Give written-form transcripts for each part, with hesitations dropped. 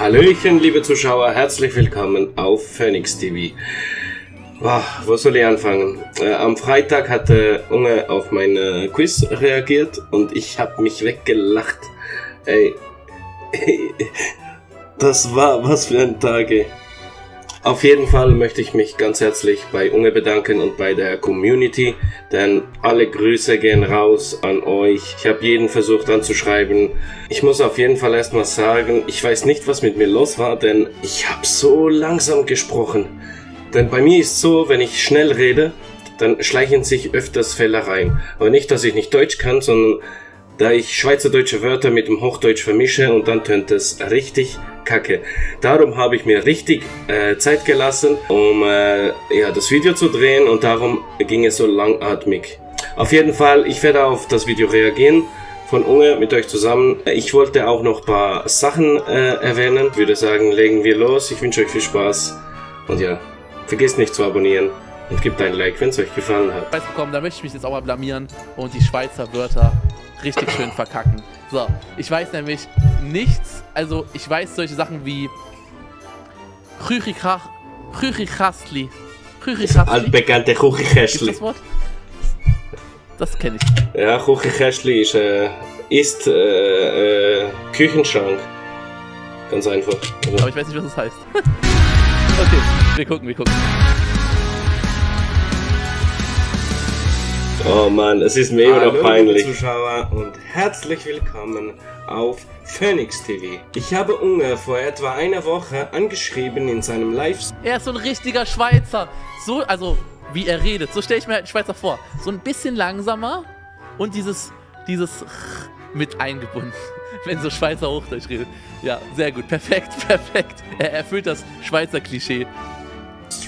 Hallöchen, liebe Zuschauer, herzlich willkommen auf Phoenix TV. Wo soll ich anfangen? Am Freitag hatte Unge auf mein Quiz reagiert und ich habe mich weggelacht. Ey, das war was für ein Tag. Auf jeden Fall möchte ich mich ganz herzlich bei Unge bedanken und bei der Community, denn alle Grüße gehen raus an euch. Ich habe jeden versucht anzuschreiben. Ich muss auf jeden Fall erstmal sagen, ich weiß nicht, was mit mir los war, denn ich habe so langsam gesprochen. Denn bei mir ist so, wenn ich schnell rede, dann schleichen sich öfters Fehler rein. Aber nicht, dass ich nicht Deutsch kann, sondern da ich schweizerdeutsche Wörter mit dem Hochdeutsch vermische und dann tönt es richtig kacke. Darum habe ich mir richtig Zeit gelassen, um das Video zu drehen und darum ging es so langatmig. Auf jeden Fall, ich werde auf das Video reagieren von Unge mit euch zusammen. Ich wollte auch noch ein paar Sachen erwähnen. Ich würde sagen, legen wir los. Ich wünsche euch viel Spaß und ja, vergesst nicht zu abonnieren und gebt ein Like, wenn es euch gefallen hat. Da möchte ich mich jetzt auch mal blamieren und die Schweizer Wörter richtig schön verkacken. So, ich weiß nämlich nichts, also ich weiß solche Sachen wie Chüchichastli. Das altbekannte Chüchichastli. Das Wort? Das kenne ich. Ja, Chüchichastli ist Küchenschrank. Ganz einfach. Also. Aber ich weiß nicht, was das heißt. Okay, wir gucken. Oh Mann, es ist mir immer noch peinlich. Liebe Zuschauer und herzlich willkommen auf Phoenix TV. Ich habe Unge vor etwa einer Woche angeschrieben in seinem Livestream. Er ist so ein richtiger Schweizer. So, also, wie er redet. So stelle ich mir halt einen Schweizer vor. So ein bisschen langsamer und dieses mit eingebunden. Wenn so Schweizer Hochdeutsch redet. Ja, sehr gut. Perfekt. Er erfüllt das Schweizer Klischee.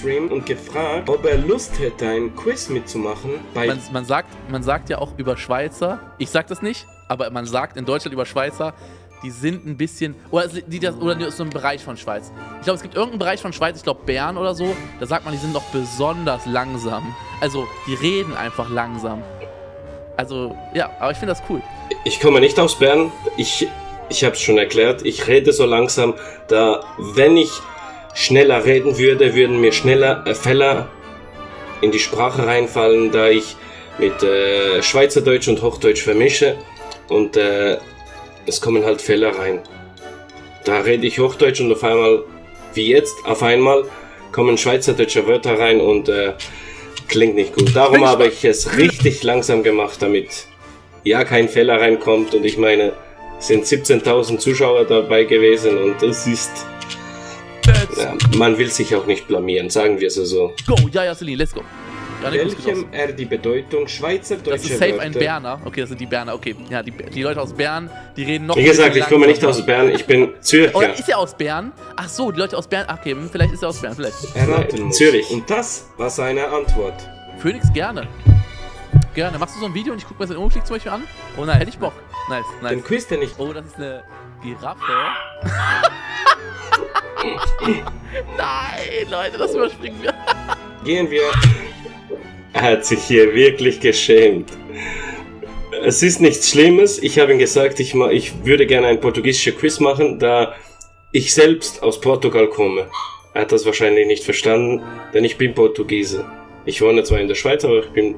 Und gefragt, ob er Lust hätte, ein Quiz mitzumachen. Man sagt ja auch über Schweizer, ich sag das nicht, aber man sagt in Deutschland über Schweizer, die sind ein bisschen, oder so ein Bereich von Schweiz. Ich glaube, es gibt irgendeinen Bereich von Schweiz, ich glaube Bern oder so, da sagt man, die sind noch besonders langsam. Also, die reden einfach langsam. Also, ja, aber ich finde das cool. Ich komme nicht aus Bern, ich habe es schon erklärt, ich rede so langsam, da wenn ich schneller reden würde, würden mir schneller Fehler in die Sprache reinfallen, da ich mit Schweizerdeutsch und Hochdeutsch vermische und es kommen halt Fehler rein. Da rede ich Hochdeutsch und auf einmal, wie jetzt, auf einmal kommen schweizerdeutsche Wörter rein und klingt nicht gut. Darum habe ich es richtig langsam gemacht, damit ja kein Fehler reinkommt und ich meine, es sind 17.000 Zuschauer dabei gewesen und das ist... Ja, man will sich auch nicht blamieren, sagen wir es so. Go, ja, Celine, let's go. Welchem er die Bedeutung schweizerdeutsche Das ist safe ein Berner. Okay, das sind die Berner, okay. Ja, die Leute aus Bern, die reden noch... Wie gesagt, ich komme nicht aus Bern, ich bin Zürcher. Oder ist er aus Bern? Ach so, die Leute aus Bern, okay, vielleicht ist er aus Bern, vielleicht. Erraten muss. Zürich. Und das war seine Antwort. Phoenix, gerne. Gerne. Machst du so ein Video und ich gucke mir das in Unklick zum Beispiel an? Oh nein, hätte ich Bock. Nice. Den Quiz, der nicht... Oh, das ist eine Giraffe. Nein, Leute, das überspringen wir. Gehen wir... Er hat sich hier wirklich geschämt. Es ist nichts Schlimmes. Ich habe ihm gesagt, ich würde gerne ein portugiesisches Quiz machen, da ich selbst aus Portugal komme. Er hat das wahrscheinlich nicht verstanden, denn ich bin Portugiese. Ich wohne zwar in der Schweiz, aber ich bin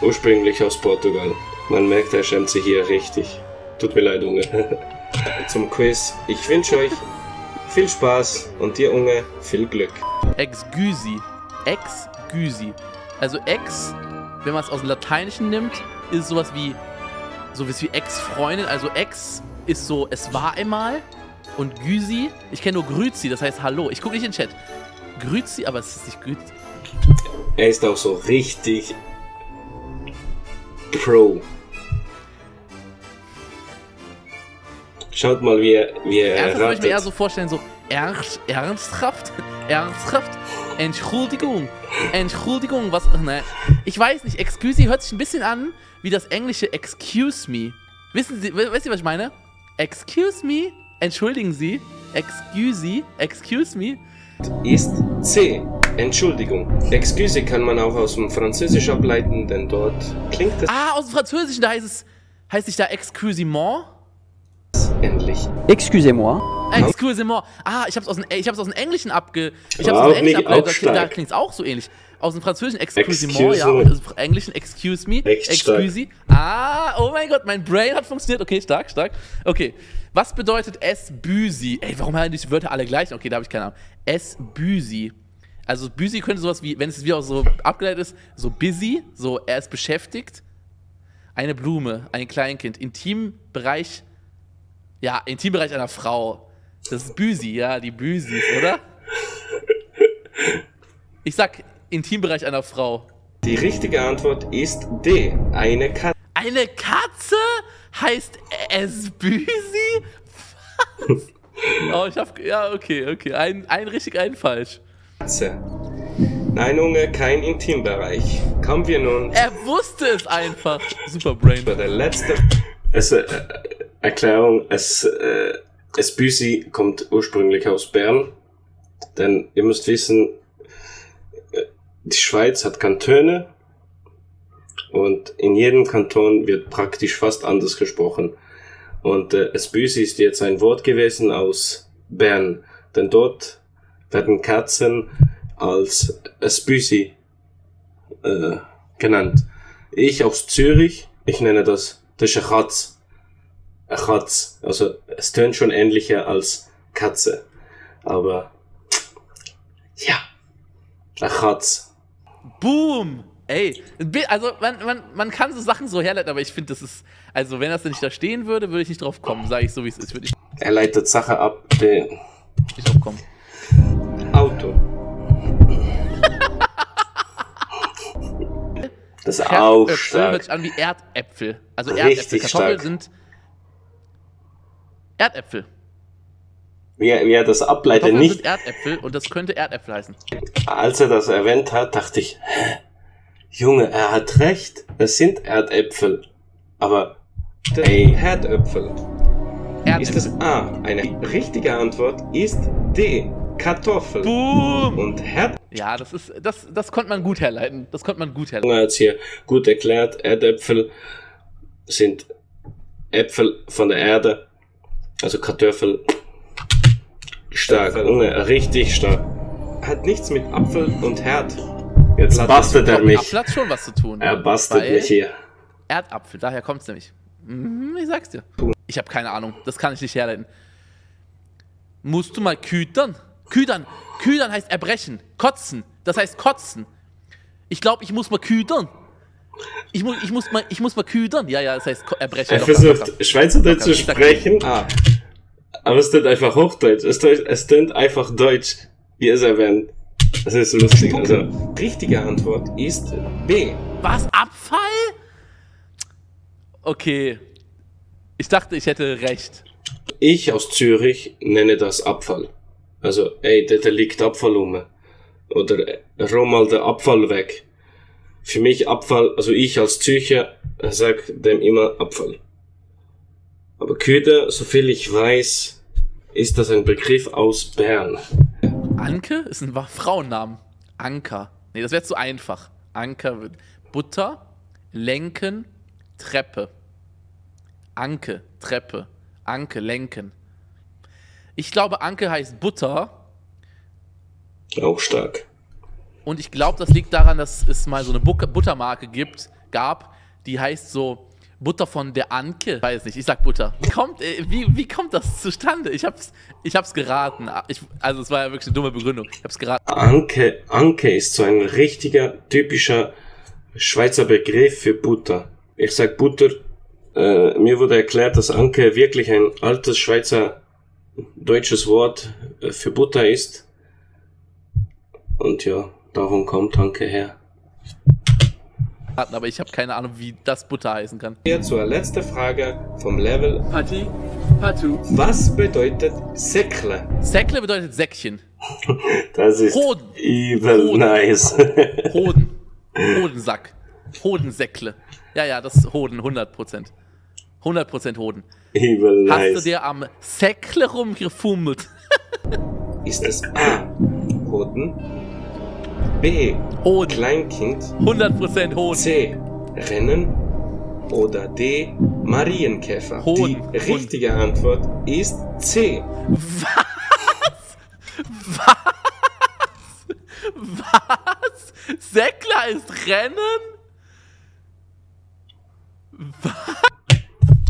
ursprünglich aus Portugal. Man merkt, er schämt sich hier richtig. Tut mir leid, Unge. Zum Quiz. Ich wünsche euch viel Spaß und dir, Unge, viel Glück. Excüsi. Also ex, wenn man es aus dem Lateinischen nimmt, ist sowas wie Ex-Freundin. Also ex ist so, es war einmal. Und Güsi, ich kenne nur Grüzi, das heißt Hallo. Ich gucke nicht in den Chat. Grüzi, aber es ist nicht Grüzi. Er ist auch so richtig Pro. Schaut mal, wie er Ernsthaft würde ich mir eher ratet. so vorstellen, so ernsthaft? Entschuldigung, was, ne, ich weiß nicht, excuse hört sich ein bisschen an wie das englische excuse me. Wisst ihr, was ich meine? Excuse me, entschuldigen Sie, excuse me. Ist C. Entschuldigung. Excuse kann man auch aus dem Französisch ableiten, denn dort klingt es Ah, aus dem Französischen, da heißt nicht da excusez-moi? ähnlich. eigentlich? Excusez-moi. Excusez-moi. Ah, ich hab's aus dem Englischen da klingt's auch so ähnlich. Aus dem Französischen Excusez-moi, ja, und aus dem Englischen Excuse me, Excuse. Ah, oh mein Gott, mein Brain hat funktioniert. Okay, stark. Okay, was bedeutet es Büsi? Ey, warum haben die Wörter alle gleich? Okay, da habe ich keine Ahnung. Es Büsi. Also Büsi könnte sowas wie, wenn es wieder so abgeleitet ist, so busy, so er ist beschäftigt. Eine Blume, ein Kleinkind, Intimbereich einer Frau. Das ist Büsi, ja, die Büsis, oder? Ich sag Intimbereich einer Frau. Die richtige Antwort ist D. Eine Katze. Eine Katze heißt es Büsi? Was? Oh, okay. Ein falsch. Katze. Nein, Junge, kein Intimbereich. Kommen wir nun. Er wusste es einfach. Super Brain. Der letzte. Erklärung, es Büsi kommt ursprünglich aus Bern. Denn ihr müsst wissen, die Schweiz hat Kantone und in jedem Kanton wird praktisch fast anders gesprochen. Und es Büsi ist jetzt ein Wort gewesen aus Bern, denn dort werden Katzen als es Büsi genannt. Ich aus Zürich, ich nenne das ist eine Katz. Eine Katz. Also es tönt schon ähnlicher als Katze. Aber ja, eine Katz. Boom! Ey, also man kann so Sachen so herleiten, aber ich finde, das ist, also wenn das nicht da stehen würde, würde ich nicht drauf kommen, sage ich so, wie es ist. Er leitet Sachen ab, nicht drauf kommen. Auto. Das ist auch Erdäpfel stark. hört sich an wie Erdäpfel. Also Richtig Erdäpfel. Kartoffeln stark. sind Erdäpfel. Wie er das ableitet, Kartoffeln nicht. sind Erdäpfel und das könnte Erdäpfel heißen. Als er das erwähnt hat, dachte ich, Junge, er hat recht, es sind Erdäpfel. Aber, Herdöpfel. Erdäpfel. Ist es A? Eine richtige Antwort ist D. Kartoffel. Boom! Und Ja, das konnte man gut herleiten. Junge hat es hier gut erklärt, Erdäpfel sind Äpfel von der Erde, also Kartoffel. Stark, Junge, richtig stark. hat nichts mit Apfel und Herd. Jetzt bastet er mich. Apfel hat schon was zu tun. Er bastet Weil mich hier. Erdapfel, daher kommt es nämlich. Ich sag's dir. Ich habe keine Ahnung, das kann ich nicht herleiten. Musst du mal kütern? Kütern heißt erbrechen. Kotzen, das heißt kotzen. Ich glaube, ich muss mal kütern. Ich muss mal kütern. Ja, das heißt erbrechen. Er versucht Schweizerdeutsch zu sprechen, aber es tönt einfach Hochdeutsch. Es tönt einfach Deutsch, wie es erwähnt. Das ist so lustig. Also. Richtige Antwort ist B. Was? Abfall? Okay. Ich dachte, ich hätte recht. Ich aus Zürich nenne das Abfall. Also, da liegt Abfall rum. Oder räum mal den Abfall weg. Für mich Abfall, also ich als Zürcher sag dem immer Abfall. Aber Köder, soviel ich weiß, ist das ein Begriff aus Bern. Anke ist ein Frauennamen. Anker. Nee, das wäre zu einfach. Anker wird Butter, Lenken, Treppe. Anke, Treppe. Anke, Lenken. Ich glaube, Anke heißt Butter. Auch stark. Und ich glaube, das liegt daran, dass es mal so eine Buttermarke gab, die heißt so Butter von der Anke. Ich weiß nicht, ich sag Butter. Wie kommt das zustande? Ich hab's geraten. Also es war ja wirklich eine dumme Begründung. Ich hab's geraten. Anke ist so ein richtiger, typischer Schweizer Begriff für Butter. Ich sag Butter. Mir wurde erklärt, dass Anke wirklich ein altes Schweizer deutsches Wort für Butter ist. Und ja, darum kommt Anke her. Aber ich habe keine Ahnung, wie das Butter heißen kann. Hier zur letzten Frage vom Level. Parti, partout. Was bedeutet Säckle? Säckle bedeutet Säckchen. Das ist Hoden. evil nice. Hodensack. Hodensäckle. Ja, das ist Hoden, 100%. 100% Hoden. Evil nice. Hast du dir am Säckle rumgefummelt? Ist es A. Hoden, B. Hoden. Kleinkind, 100% Hoden. C. Rennen oder D. Marienkäfer. Hoden. Die richtige Antwort ist C. Was? Säckler ist Rennen?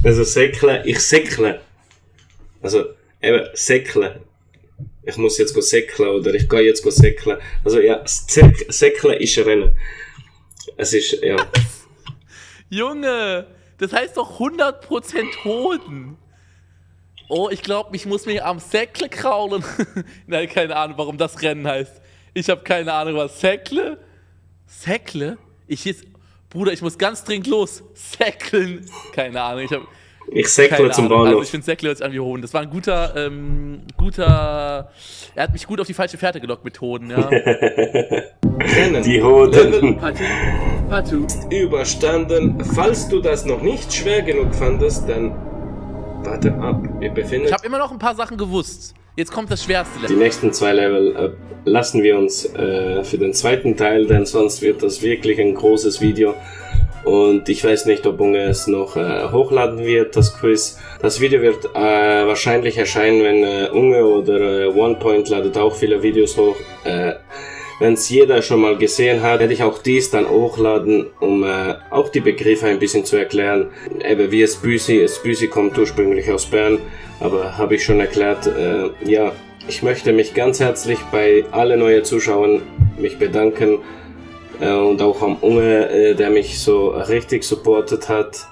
Also säckle, ich säckle. Also eben säckle. Ich muss jetzt säckeln oder ich gehe jetzt säckeln. Also ja, säckle ist Rennen. Es ist, ja. Junge, das heißt doch 100% Hoden. Oh, ich glaube, ich muss mich am Säckle kraulen. Nein, keine Ahnung, warum das Rennen heißt. Ich habe keine Ahnung, was Säckle? Säckle? Bruder, ich muss ganz dringend los. Säckeln. Keine Ahnung, Ich säckle zum Bahnhof. Also ich finde Säckle hört sich an wie Hoden. Das war ein guter, er hat mich gut auf die falsche Fährte gelockt mit Hoden, ja. Rennen. Die Hoden. Level Partout. überstanden. Falls du das noch nicht schwer genug fandest, dann warte ab. Wir befinden Ich habe immer noch ein paar Sachen gewusst. Jetzt kommt das schwerste Die Level. nächsten 2 Level lassen wir uns für den zweiten Teil, denn sonst wird das wirklich ein großes Video. Und ich weiß nicht, ob Unge es noch hochladen wird, das Quiz. Das Video wird wahrscheinlich erscheinen, wenn Unge oder OnePoint ladet auch viele Videos hoch. Wenn es jeder schon mal gesehen hat, werde ich auch dies dann hochladen, um auch die Begriffe ein bisschen zu erklären. Eben wie Spüsi kommt ursprünglich aus Bern, aber habe ich schon erklärt. Ja, ich möchte mich ganz herzlich bei allen neuen Zuschauern mich bedanken. Und auch am Unge, der mich so richtig supportet hat.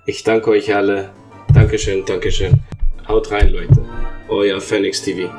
Ich danke euch alle. Dankeschön, Dankeschön. Haut rein, Leute. Euer Phoenix TV.